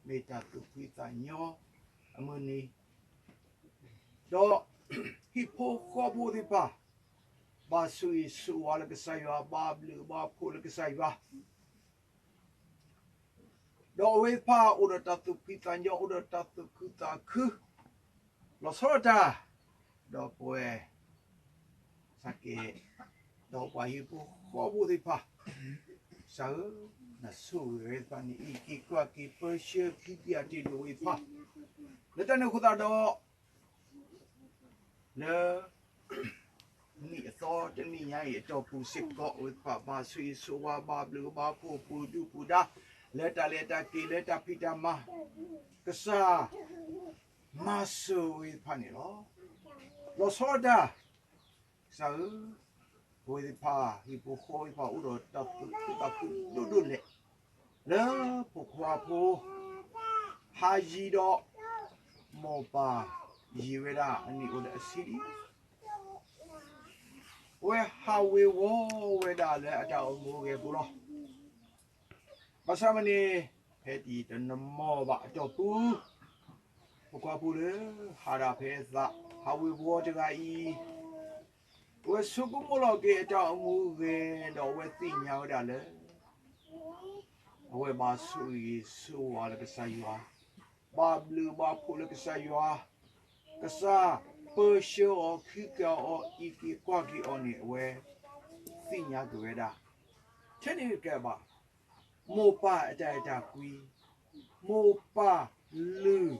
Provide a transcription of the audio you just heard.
မ့ၢ်တၢ်သူၣ်ဖှံသးညီအမုၢ်နံၤ, ဒီးဟံၣ်ဖိဃီဖိသ့ၣ်တဖၣ် ဘၣ်ဆိၣ်ဂ့ၤဆိၣ်ဝါလၢကစၢ်ယွၤ, ဘၣ်ဘျုးဘၣ်ဖှိၣ်လၢကစၢ်ယွၤ, ဒီးအဝဲသ့ၣ်တဖၣ်အိၣ်ဒီးတၢ်သူၣ်ဖှံသးညီ, အိၣ်ဒီးတၢ်သူၣ်ခုသးခု, လီၤဆီဒၣ်တၢ်, ဒီးပဝဲ စးကဲး, ဒီးပှၤဟံၣ်ဖိဃီဖိသ့ၣ်တဖၣ်, ကစၢ်ဧၢ, နဆိၣ်ဂ့ၤဝဲသ့ၣ်တဖၣ်န့ၣ် အံးက့ၤကွၢ်က့ၤ ပၢဆှၢခံက့ၤအတ့ၢ်ဒိၣ်ဝဲသ့ၣ်တဖၣ်, လၢတၢ်န့ၣ်အဃိသတးဒီး လၢ နံၣ်အသီတနံၣ်ညါအံၤအတီၢ်ပူၤစ့ၢ်ကီး အဝဲသ့ၣ်တဖၣ်ဘၣ်ဆိၣ်ဂ့ၤဆိၣ်ဝါ ဘၣ်ဘျုးဘၣ်ဖှိၣ် ပူၤဒုၣ်ပူၤဒါ လၢတၢ်လဲၤတၢ်က့ၤ လၢတၢ်ဖံးတၢ်မၤ, ကစၢ် မၤစၢၤဝဲသ့ၣ်တဖၣ်န့ၣ်လီၤ. လီၤဆီဒၣ်တၢ်, ကစၢ်ဧၢ, ပဝဲသ့ၣ်တဖၣ် ဟံၣ်ဖိဃီဖိသ့ၣ်တဖၣ် အိၣ်ဒီးတၢ်သူၣ်ခုသးခုဒိၣ်ဒိၣ်လဲၣ်, လၢဖိခွါဖိ ဟးယံၤဒီး မိၢ်ပၢ်ယံၤဝဲဒၣ်အနံၣ်အိၣ်ဒီးအဆံလံ အဝဲဟးဝ့ၤဝီၤဝဲဒၣ်လၢအတၢ်အိၣ်မူအဂဲၤအပူၤလီၤ. ဘၣ်ဆၣ်မ့ၢ်န့ၣ် ဖဲတံၤတနမီၢ်ဘၣ်အတီၢ်ပူၤ, ဖိခွါဖိလၢ ဟးဒၣ်ဖဲအသး ဟးဝ့ၤဝီၤတဂၤအံၤ, အဝဲဆိကမိၣ်လီၤက့ၤအတၢ်အိၣ်မူအဂဲၤ ဒီးအဝဲသ့ၣ်ညါဝဲဒၣ်လၢ အဝဲဘၣ်ဆိၣ်ဂ့ၤဆိၣ်ဝါလၢကစၢ်ယွၤ, ဘၣ်ဘျုးဘၣ်ဖှိၣ်လၢကစၢ်ယွၤ, ကစၢ်ပၢဆှၢအီၤ ခံကၤအီၤ အံးက့ၤကွၢ်က့ၤအီၤန့ၣ် အဝဲသ့ၣ်ညါက့ၤဝဲဒၣ်. ထဲန့ၣ်ကဲဘၣ် မိၢ်ပၢ်အတၢ်အဲၣ်တၢ်ကွံ, မိၢ်ပၢ်လုၢ်